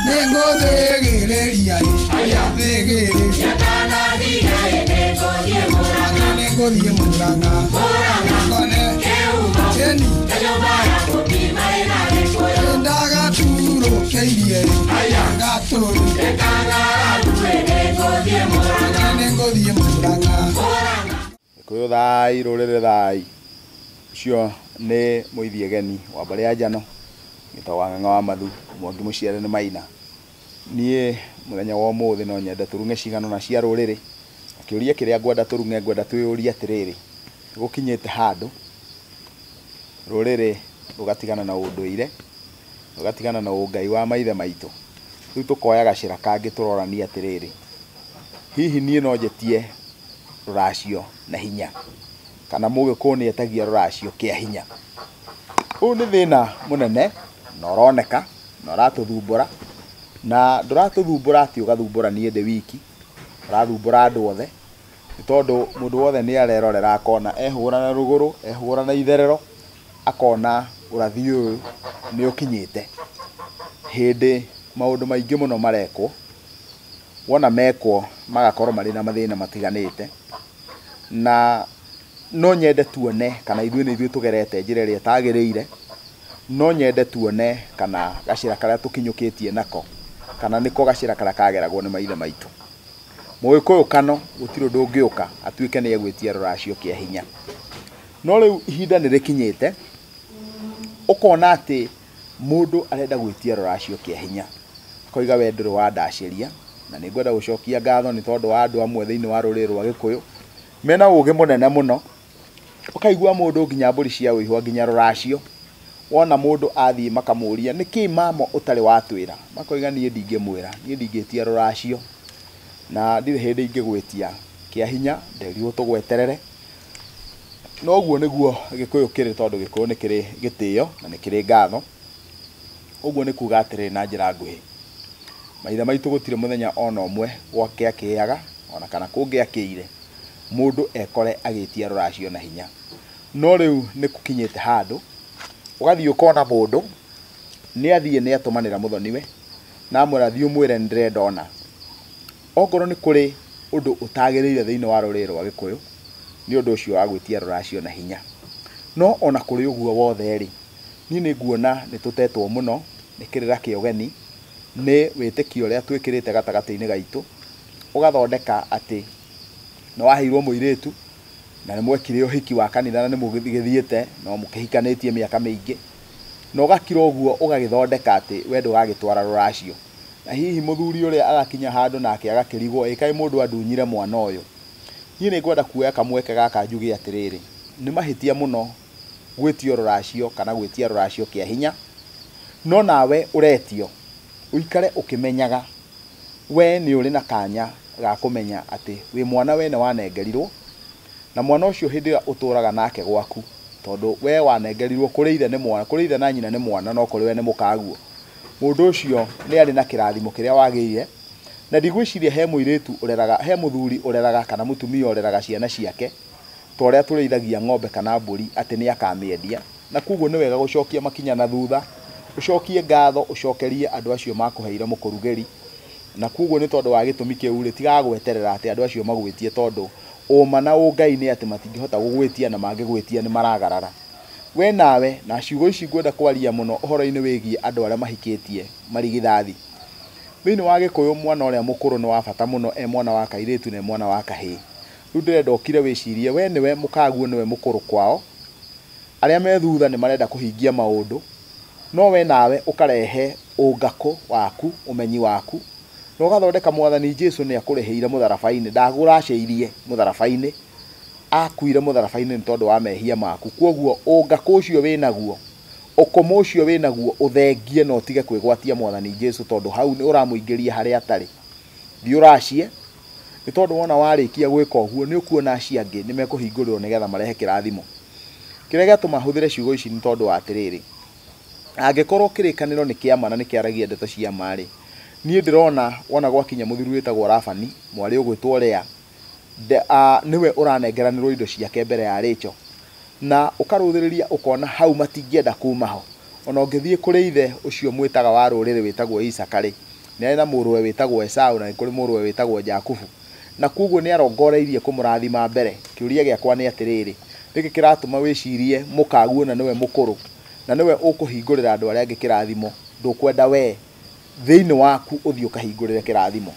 Nĩngũthĩgĩrĩria thĩgĩrĩria nĩngũthiĩ Murang'a ngone Ĩni ndagaturũkĩirie gatũrũ nĩngũthiĩ Murang'a. Gĩkũyũ thai, rũrĩrĩ thai. Ũcio nĩ mũithiegeni wa mbarĩ ya Njano, wĩtagwo Wang'ang'a wa Mathu, Mwangi mũciare nĩ Maina. Niĩ mũthenya wa ũmũthĩ no nyende tũrung'e cigana ũna cia rũrĩrĩ, na kĩũria kĩrĩa ngwenda tũrung'e ngwenda twĩyũrie atĩrĩrĩ, nĩgũkinyĩte handũ rũrĩrĩ rũgatigana na ũndũire, rũgatigana na ũngai wa maithe maitũ. Rĩu tũkoya gacĩra kangĩ tũroranie atĩrĩrĩ, hihi niĩ no njĩtie rũracio na hinya, kana mũgĩkũyũ nĩ etagia rũracio kĩa hinya. Ũyũ nĩ thĩna mũnene na ũroneka na ũratũthumbũra, na ndũratũthumbũra atĩ ũgathumbũra niĩ ndĩ wiki, ũrathumbũra andũ othe, nĩ tondũ mũndũ wothe nĩ arerorera akona ehũra na rũgũrũ, ehũra na itherero, akona ũrathi ũyũ nĩ ũkinyĩte. Hĩndĩ maũndũ maingĩ mũno marekwo, wona mekwo magakorwo marĩ na mathĩna matiganĩte, na no nyende tuone kana ithuĩ nĩ ithuĩ tũgerete njĩra ĩrĩa ĩtagĩrĩire, no nyende tuone kana gacĩra karĩa tũkinyũkĩtie nako, kana nĩko gacĩra karĩa kageragwo nĩ maithe maitũ. Mũgĩkũyũ kano gũtirĩ ũndũ ũngĩũka atuĩke nĩ egwĩtia rũracio kĩa hinya. No rĩu ihinda nĩ rĩkinyĩte, ũkona atĩ mũndũ arenda gwĩtia rũracio kĩa hinya, akoiga we ndũrĩ wandacĩria, na nĩ ngwenda gũcokia ngatho nĩ tondũ wa andũ amwe thĩinĩ wa rũrĩrĩ rwa Gĩkũyũ mena ũgĩ mũnene mũno. Ũkaigua mũndũ nginya mbũri cia ũihwa nginya rũracio, wona mũndũ athiĩ makamũria nĩkĩ mama ũtarĩ watwĩra, makoiga niĩ ndingĩmwĩra, niĩ ndingĩtia rũracio na ndirĩ hĩndĩ ingĩgwĩtia kĩa hinya, nderirwo tũgweterere. No ũguo nĩguo Gĩkũyũ kĩrĩ, tondũ Gĩkũyũ nĩ kĩrĩ gĩtĩo na nĩ kĩrĩ ngatho. Ũguo nĩ kuga atĩrĩrĩ na njĩra nguhĩ, maithe maitũ gũtirĩ mũthenya ona ũmwe gwakĩakĩaga ona kana kũngĩakĩire mũndũ ekore agĩtia rũracio na hinya. No rĩu nĩ gũkinyĩte handũ ũgathiĩ ũkona mũndũ nĩ athiĩ nĩ atũmanĩra mũthoniwe na amwĩra thiĩ ũmwĩre nĩ ndĩrenda ona. Okorwo nĩ kũrĩ ũndũ ũtagĩrĩire thĩinĩ wa rũrĩrĩ rwa Gĩkũyũ, nĩ ũndũ ũcio wa gwĩtia rũracio na hinya. No ona kũrĩ ũguo wothe rĩ, niĩ nĩ nguona nĩ tũtetwo mũno nĩ kĩrĩra kĩa ũgeni, nĩ wĩtĩkio ũrĩa twĩkĩrĩte gatagatĩ-inĩ gaitũ, ũgathondeka atĩ nĩ waheirwo mũirĩtu na nĩ mwekire ũhiki wa kanitha na nĩ mũgĩthiĩte no mũkĩhikanĩtie mĩaka mĩingĩ, na ũgakira ũguo ũgagĩthondeka atĩ we ndũgagĩtwara rũracio. Na hihi mũthuri ũrĩa agakinya handũ nake agakĩrigwo ĩ kaĩ mũndũ andunyire mwana ũyũ. Niĩ nĩ ngwenda kuoya kamweke gaka njuge atĩrĩrĩ, nĩ mahĩtia mũno gwĩtio rũracio kana gwĩtia rũracio kĩa hinya, no nawe ũretio ũikare ũkĩmenyaga we nĩ ũrĩ na kanya ga kũmenya atĩ wĩ mwana we nĩ wanengerirwo, na mwana ũcio hĩndĩ ĩrĩa ũtũraga nake gwaku, tondũ we wanengerirwo kũrĩ ithe nĩ mwana, kũrĩ ithe na nyina nĩ mwana, no kũrĩ we nĩ mũkaguo. Mũndũ ũcio nĩ arĩ na kĩrathimo kĩrĩa wagĩire, na ndigwĩciria he mũirĩtu ũreraga, he mũthuri ũreraga kana mũtumia ũreraga ciana ciake ta ũrĩa tũrĩithagia ng'ombe kana mbũri atĩ nĩ akamĩendia. Na koguo nĩ wega gũcokia makinya na thutha, ũcokie ngatho, ũcokerie andũ acio makũheire mũkũrugĩri. Na koguo nĩ tondũ wa gĩtũmi kĩu rĩ, tigaga gweterera atĩ andũ acio magwĩtie, tondũ ũma na ũngai nĩ atĩ matingĩhota gũgwĩtia, na mangĩgwĩtia nĩ maragarara. We nawe, na ciugo ici ngwenda kwaria mũno ũhoro-inĩ wĩgiĩ andũ arĩa mahikĩtie marigithathi. Thĩinĩ wa Gĩkũyũ mwana ũrĩa mũkũrũ nĩ wa bata mũno, e mwana wa kairĩtu na e mwana wa kahĩĩ. Rĩu ndĩrenda ũkire wĩcirie, we nĩwe mũkaguo, nĩwe mũkũrũ kwao, arĩa me thutha nĩ marenda kũhingia maũndũ, no we nawe ũkarehe ũngakũ waku, ũmenyi waku, na ũgathondeka mwathani Jesu nĩ akũrĩhĩire mũtharaba-inĩ, ndagũracĩirie mũtharaba-inĩ, akuire mũtharaba-inĩ nĩ tondũ wa mehia maku. Kwoguo ũngakũ ũcio wĩnaguo, ũkũmũ ũcio wĩnaguo, ũthengie na ũtige kwĩgwatia mwathani Jesu, tondũ hau nĩ ũramũingĩria harĩa atarĩ. Thiĩ ũracie, nĩ tondũ wona warĩkia gwĩka ũguo nĩ ũkuona acio angĩ nĩ mekũhingũrĩrwo nĩgetha marehe kĩrathimo. Kĩrĩa gĩatũma hũthĩre ciugo ici nĩ tondũ wa atĩrĩrĩ, angĩkorwo kĩrĩkanĩro nĩ kĩa ma na nĩ kĩaragia ndeto cia ma rĩ, niĩ ndĩrona wona gwakinya mũthuri wĩtagwo Labani, mwarĩ ũgwĩtwo Lea, nĩwe ũranengeranĩrwo indo ciake mbere ya Rachel, na ũkarũthĩrĩria ũkona hau matingĩenda kuma ho. Ona ũngĩthiĩ kũrĩ ithe ũcio mwĩtaga wa rũrĩrĩ wĩtagwo Isaka rĩ, nĩ arĩ na mũrũwe wĩtagwo Esau na nĩ kũrĩ mũrũwe wĩtagwo Jakubu. Na koguo nĩ arongoreirie kũmũrathima mbere. Kĩũria gĩakwa nĩ atĩrĩrĩ, nĩkĩ kĩratũma wĩcirie mũkaguo na nĩwe mũkũrũ na nĩwe ũkũhingũrĩra andũ arĩa angĩ kĩrathimo, ndũkwenda we thĩinĩ waku ũthiĩ ũkahingũrĩre kĩrathimo?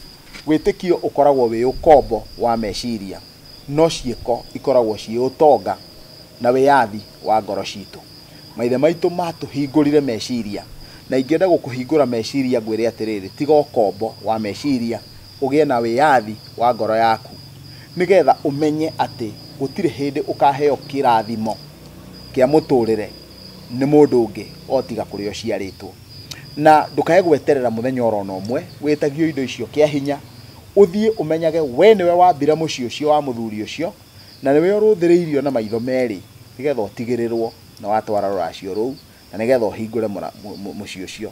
Wĩtĩkio ũkoragwo wĩ ũkombo wa meciria, no ciĩko ikoragwo ciĩ ũtonga na wĩyathi wa ngoro citũ. Maithe maitũ matũhingũrire meciria, na ingĩenda gũkũhingũra meciria ngwĩre atĩrĩrĩ, tiga ũkombo wa meciria, ũgĩe na wĩyathi wa ngoro yaku, nĩgetha ũmenye atĩ gũtirĩ hĩndĩ ũkaheo kĩrathimo kĩa mũtũrĩre nĩ mũndũ ũngĩ o tiga kũrĩa ũciarĩtwo. Na ndũkae gweterera mũthenya orona ũmwe wĩtagio indo icio kĩa hinya, ũthiĩ ũmenyage we nĩwe wambira mũciĩ ũcio wa mũthuri ũcio, na nĩwe ũrũthĩrĩirio na maitho merĩ, nĩgetha ũtigĩrĩrwo na watwara rũracio rũu, na nĩgetha ũhingũre mũciĩ ũcio.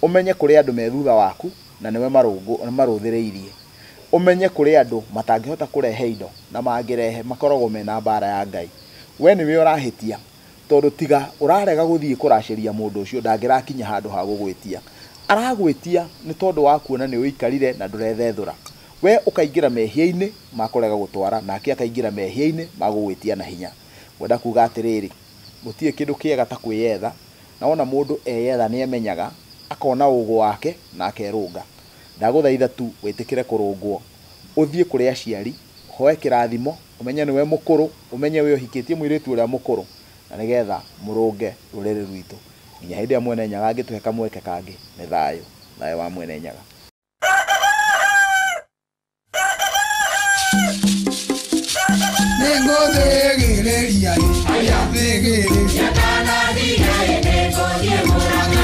Ũmenye kũrĩ andũ me thutha waku na nĩwe marũthĩrĩirie. Ũmenye kũrĩ andũ matangĩhota kũrehe indo na mangĩrehe makoragwo mena mbara ya Ngai. We nĩwe ũrahĩtia, tondũ tiga ũrarega gũthiĩ kũracĩria mũndũ ũcio ndangĩrakinya handũ ha gũgwĩtia. Aragwĩtia nĩ tondũ wa kuona nĩ ũikarire na ndũrethethũra. We ũkaingĩra mehia-inĩ ma kũrega gũtwara, nake akaingĩra mehia-inĩ ma gũgwĩtia na hinya. Ngwenda kuga atĩrĩrĩ, gũtirĩ kĩndũ kĩega ta kwĩyetha, na wona mũndũ eyetha nĩ amenyaga, akona ũgũ wake na akerũnga. Ndagũthaitha tu wĩtĩkĩre kũrũngwo, ũthiĩ kũrĩ aciari, ũhoe kĩrathimo, ũmenye nĩwe mũkũrũ, ũmenye we ũhikĩtie mũirĩtu ũrĩa mũkũrũ, na nĩgetha mũrũnge rũrĩrĩ rwitũ. Nginya hĩndĩ ĩrĩa Mwene Nyaga angĩtũhe kamweke kangĩ, nĩ thayũ, thayũ wa Mwene Nyaga. Nĩngũthĩgĩrĩria thĩgĩrĩ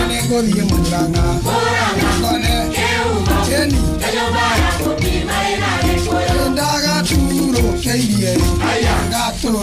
nĩngũthiĩ Murang'a ngone Jeni ndagaturũkĩirie gatũrũ.